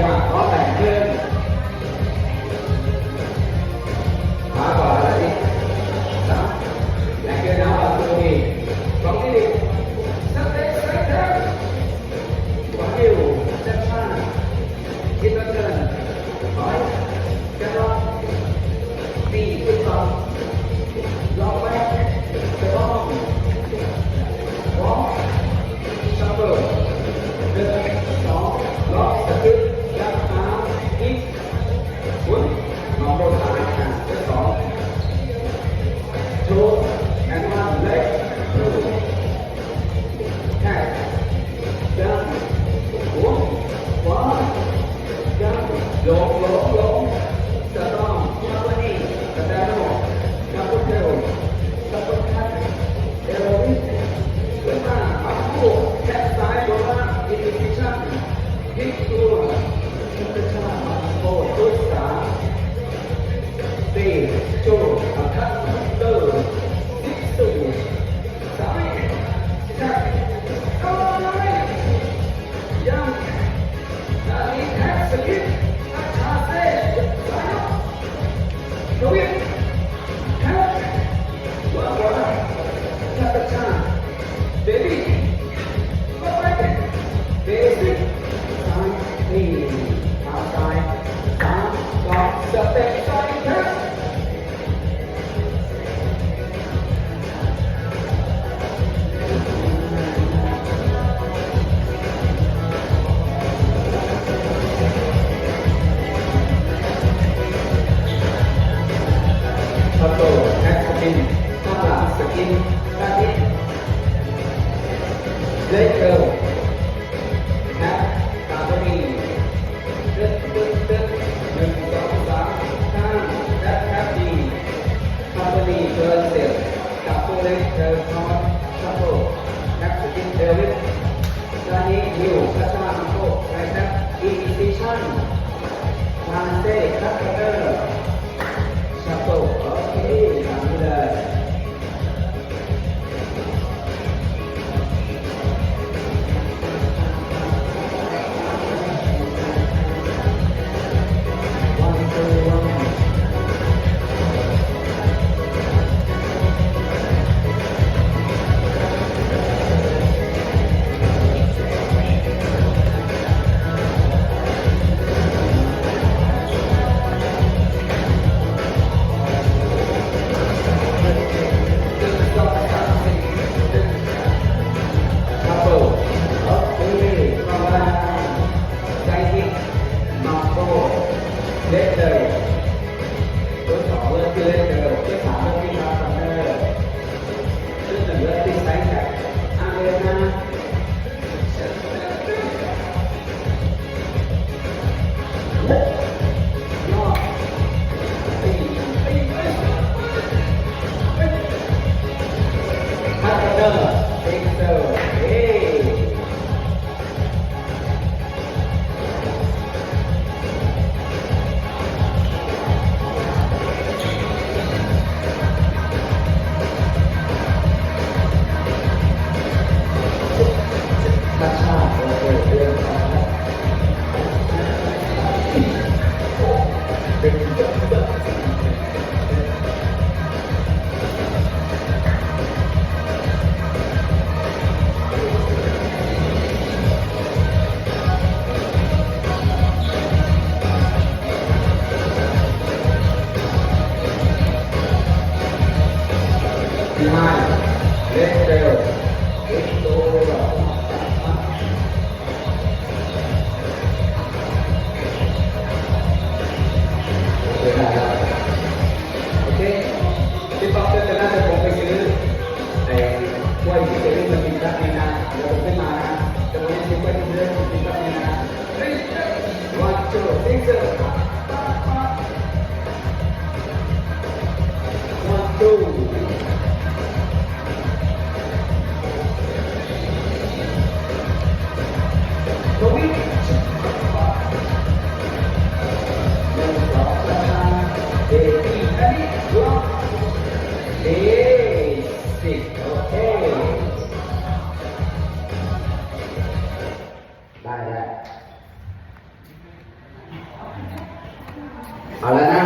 ມາ ຂໍແບ່ງເຄື່ອງ ຂວາກ່ອນ ແລ້ວອີກສາມ ແບ່ງເຄື່ອງ ເອົາ ເອົາ ໂອເຄ ສອງທີ ສະເຕັບ ສະເຕັບ ຂວາ ຄິວ ແບັກຊາຍ ອິນເຕີນ ຖອຍ ແກັບລັອກ ນີ້ ຂຶ້ນຕໍ່ ລັອກແບັກ ສະຕອງ ວອກ ຊັບເຟີ ໜຶ່ງ ສອງ ລັອກ ສະກິດ ຍັບ ຫາ ອິນ ໝູນ ມາໂບຕາຍ ອ່າ ເຊດສອງ ໂທ ແອນວັນ ເລັກ ທູ ແທັກ ຍັງ ໝູນ ຂວາ ຍັງ ລົງ ລົງ ລົງ ສະຕອງ ຄອມພານີ ສະແຕໂນ ກັບໂຮເທວ ກັບໂຮເທວ ເອລວິສ ຂຶ້ນມາ ປັບໂຄ ແຂ້ງຊ້າຍ ໂດນມາ ອິນດິເຄຊັນ ພລິກຕົວ ຊຸກກະຊາ ປັບໂຄ ຕຸດສາ ເຕ ໂຈ ອັນຄັດ ເຕີ ສິບສູນ ຊ້າຍ ແທັກ ເຂົ້າໄປ ຍັງ ດານີ ແທັກ ສະກິດ ອັດຊາເຊ ສາຍ ທະວິດ ແທັກ ວາງຂວາ ຊາກະຊາ ເບບີ້ ເຂົ້າໄປ ເບຊິກ ສາມ ນີ້ ເທົ້າຊ້າຍ ສາມ ສອງ ສະເຕັບ ສາມ ແທັກ ຄັບໂຕ ແທັກສະປິນ ຂ້າງຫຼັງສະກິນ ທ່ານີ້ ເລດເກີລ ແທັກ ຕາມບໍ່ມີ ຕຶກ ຕຶກ ຕຶກ ໜຶ່ງ ສອງ ສາມ ຂ້າມ ແທັກ ແທັກດີ ຄອມພານີ ເທີນເຊັນ ກັບໂກເລັກ ເທີນຄອນ ຊັບເຟີ ແທັກສະກິນ ເອລວິສ ດານີ ນິວ ກະຊາ ໂກ ໄຊແທັກ ອິນດິເຄຊັນ ທານເຊ ຄັດເຕີ ຊັບເຟີ ໂອເຄ ຕາມນີ້ເລີຍ. ຄັບເປິ້ນ ໂອເຄ ປະມານ ໃສ່ອີກ ມາໂກ ເລດເດີ ເບີສອງເລີ່ມທີ່ເລດເດີ ເບີສາມເລີ່ມທີ່ພາດພາດເນີ ເບີໜຶ່ງເລີ່ມທີ່ໄຊແທັກ ອາເລນາ Behind. Left tail. Left tail. ໂອເຄ ໄດ້ແລ້ວ ໂອເຄ ທີ່ຕ້ອງເດີນໄປນັ້ນ ເດີນໄປຊື້ໄອ້ກ້ວຍທີ່ເຊເວ່ນມາກິນກັບແມ່ນາ ແລ້ວກໍຂຶ້ນມານະ ແຕ່ບໍ່ໄດ້ຊື້ກ້ວຍທີ່ເຊເວ່ນກິນກັບແມ່ນາ One, two, three, four. One, two. Basic. Okay. ໄດ້ ໄດ້. ເອົາລະນະ